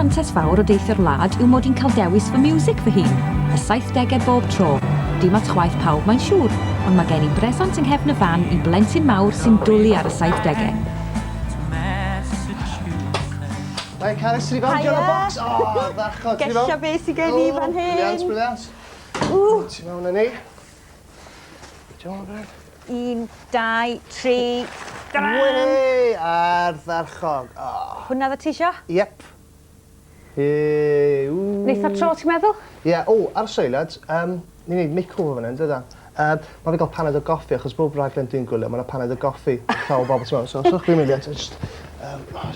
mantais fawr o deithio'r wlad yw mod i'n cael dewis fy miwsig fy hun, y saithdegau bob tro. Dim at chwaeth pawb mae'n siŵr, ond mae gen i bresant yng nghefn y fan i blentyn mawr sy'n dwlu ar y saithdegau. Hi Carys, ti 'di gweld Hiya! box? O, ardderchog. Ti 'di Gesio be' sy gen i fan hyn. Brilliant, brilliant. Ww! Ti mewn â ni. Ti'n iawn Bryn? Un, dau, tri, tara! Wei! Ardderchog. O. Hwnna odda ti isio? Iep. Hei, ww. Neith o tro ti'n meddwl? Ie, o, ar y seiliad, yym, ni'n neud makeover fan 'yn dydan? Yym, ma' fi ga'l paned o goffi achos bob raglen dwi'n gwylio ma' 'na paned o goffi yn llaw bobl t'mo' so os o'ch chi'n myn' jyst yym o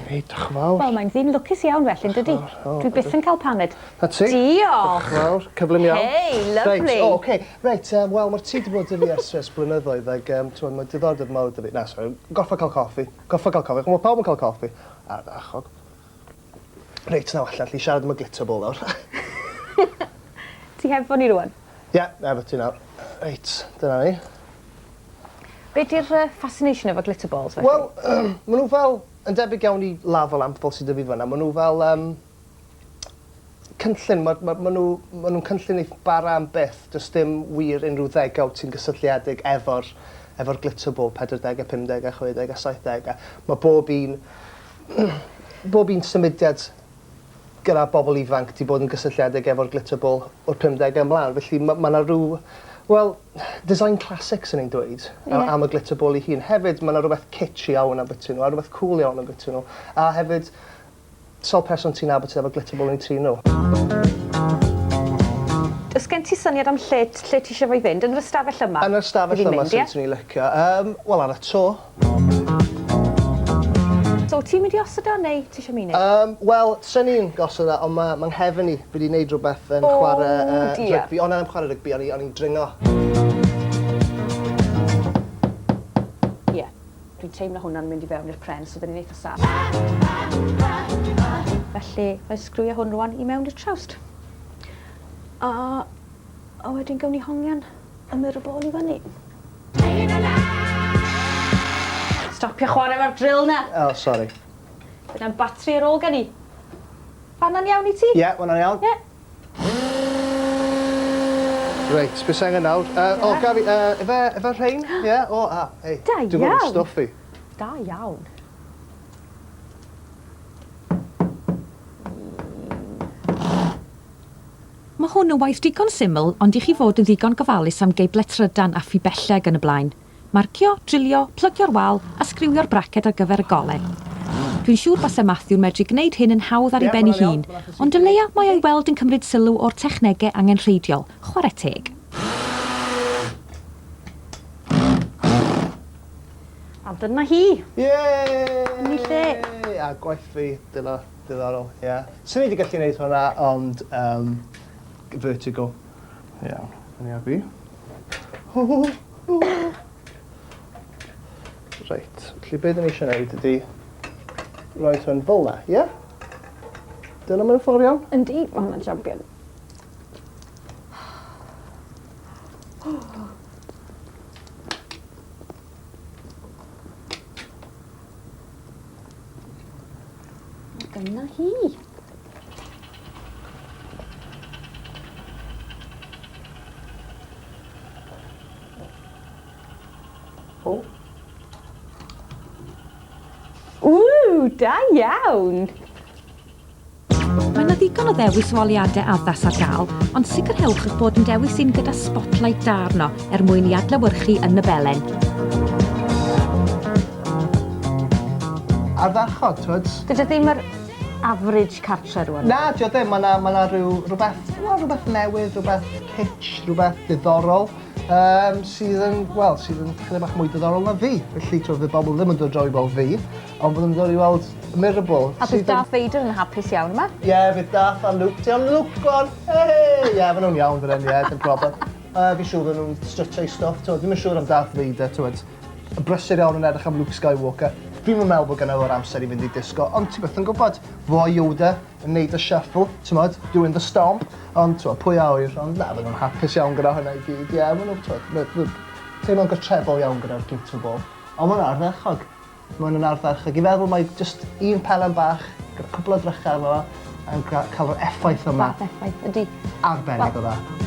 Hei, diolch yn fawr. Wel, mae'n ddyn lwcus iawn felly, yn dydi? Dwi byth yn cael paned. Na ti. Diolch! Diolch yn fawr. Cyflym iawn. Hei, lyfli. Reit, o, oce. Reit, yym, wel, mae'r tŷ 'di bod 'da fi ers ers blynyddoedd ag, yym, t'mod, mae diddordeb mawr 'da fi. Na, sori, gorffod cael coffi. Gorffod cael coffi. Ch'mo' pawb yn cael coffi. Ardderchog. Reit, nawr alla i siarad am y glitter ball nawr. Ti hefo ni rŵan? Ie, efo ti nawr. Reit, dyna ni. Be' 'di'r yy fascination efo glitter balls felly? Wel, ma' nhw fel, yn debyg iawn i lava lamp fel sy 'da fi fan 'na, ma' nhw fel yym cynllun ma' ma' ma' nhw ma' nhw'n cynllun eith bara am byth, do's dim wir unrhyw ddegawd sy'n gysylltiedig efo'r efo'r glitter ball pedwardege, pumdege, chwedege, saithdege. Ma' bob un bob un symudiad gyda bobl ifanc 'di bod yn gysylltiedig efo'r glitter ball o'r pumdege ymlan felly ma' ma' 'na rw wel design classic swn i'n dweud... Ie. ...am y glitter ball ei hun. Hefyd ma' 'na rwbeth kitsch iawn ambyti nhw a rwbeth cŵl iawn ambyti nhw a hefyd sawl person ti'n nabod sydd efo glitter ball yn eu tŷ nhw? O's gen ti syniad am lle t- lle ti isio fo i fynd? Yn yr ystafell yma? Yn yr ystafell yma swn i'n licio. Yym wel ar y to. So ti'n mynd i osod o neu ti isio mi neud? Yym wel swn i'n gosod o on' ma' ma' nghefn i fi 'di neud rwbeth yn chware yy rygbi o na ddim chware rygbi o'n i o'n i'n dringo. Ie. Dwi'n teimlo hwnna'n mynd i fewn i'r pren so 'dan ni'n eitha saff. Felly 'nai sgriwio hwn rŵan i mewn i'r trawst. A a wedyn gawn ni hongian y mirror ball i fyny. Stopia chwarae efo'r drill 'na! O sori. By' na'm batri ar ôl gen i. Fanna'n iawn i ti? Ie, ma' wnna'n iawn. Ie. Reit, be' sy angen nawr? Yy o gaf fi yy ife ife rhein? Ie? O a hei. Da iawn! Dwi'n gwbod stwff fi. Da iawn. Mae hwn yn waith digon syml ond i chi fod yn ddigon gofalus am geble trydan a phibellau ac yn y blaen. Marcio, drilio, plygio'r wal a sgriwio'r braced ar gyfer y gole. Dwi'n siŵr base Matthew'n medru gwneud hyn yn hawdd ar ei ben ei hun, ond o leia mae o'i weld yn cymryd sylw o'r technege angenrheidiol, chwarae teg. A dyna hi! Yay! Yn ei lle. A gwaith fi, dyna. Diddorol, ie. Swn i 'di gallu neud hwnna ond yym vertigo. Iawn, fyny â fi. Ho ho ho! Reit, felly be' 'dyn ni eisiau neud ydi roid hwn fel 'na, ie? Dyna mewn ffordd iawn? Yndi, ma' hwnna'n champion. Dyna hi. O. Ww, da iawn! Mae 'na ddigon o ddewis o oleuadau addas ar gael, ond sicrhewch eich bod yn dewis un gyda spotlight da arno er mwyn i adlewyrchu yn y belen. Ardderchog, t'mod? Dydy o ddim yr average cartre rŵan. Na, 'di o ddim. Ma' 'na ma' 'na ryw rwbeth wel rwbeth newydd, rwbeth kitsch, rwbeth diddorol yym sydd yn wel sydd yn chydig bach mwy diddorol na fi. Felly t'mo' fydd bobol ddim yn dod draw i weld fi. Ond fydden nhw'n dod i weld Mirror Ball. A bydd Darth Vader yn hapus iawn yma. Ie, fydd Darth a Luke. Ti am Luke, go on! Hey! Ie, fydden nhw'n iawn fan hyn, ie, dim problem. Uh, fi'n siŵr fydden nhw'n strutio eu stwff, t'mod, ddim yn siŵr am Darth Vader, t'mod. Yn brysur iawn yn edrych am Luke Skywalker. Fi'm yn meddwl bod gynno fo'r amser i fynd i disgo, ond ti byth yn gwybod. Fo a Yoda yn neud y shuffle, t'mod, doing the stomp. Ond t'mod, pwy a ŵyr, ond na, fydden nhw'n hapus iawn gyda hwnna i gyd, ie, ma' nhw, t'mod, ma' ma' teimlo'n gartrefol iawn gyda'r glitter ball. Ond ma'n ardderchog. Mae hwn yn ardderchog. I feddwl mai jyst un pelen bach Gyda cwpl o ddrychau arno fo, yn cael yr effaith yma. Fath effaith, ydy. Arbennig o dda.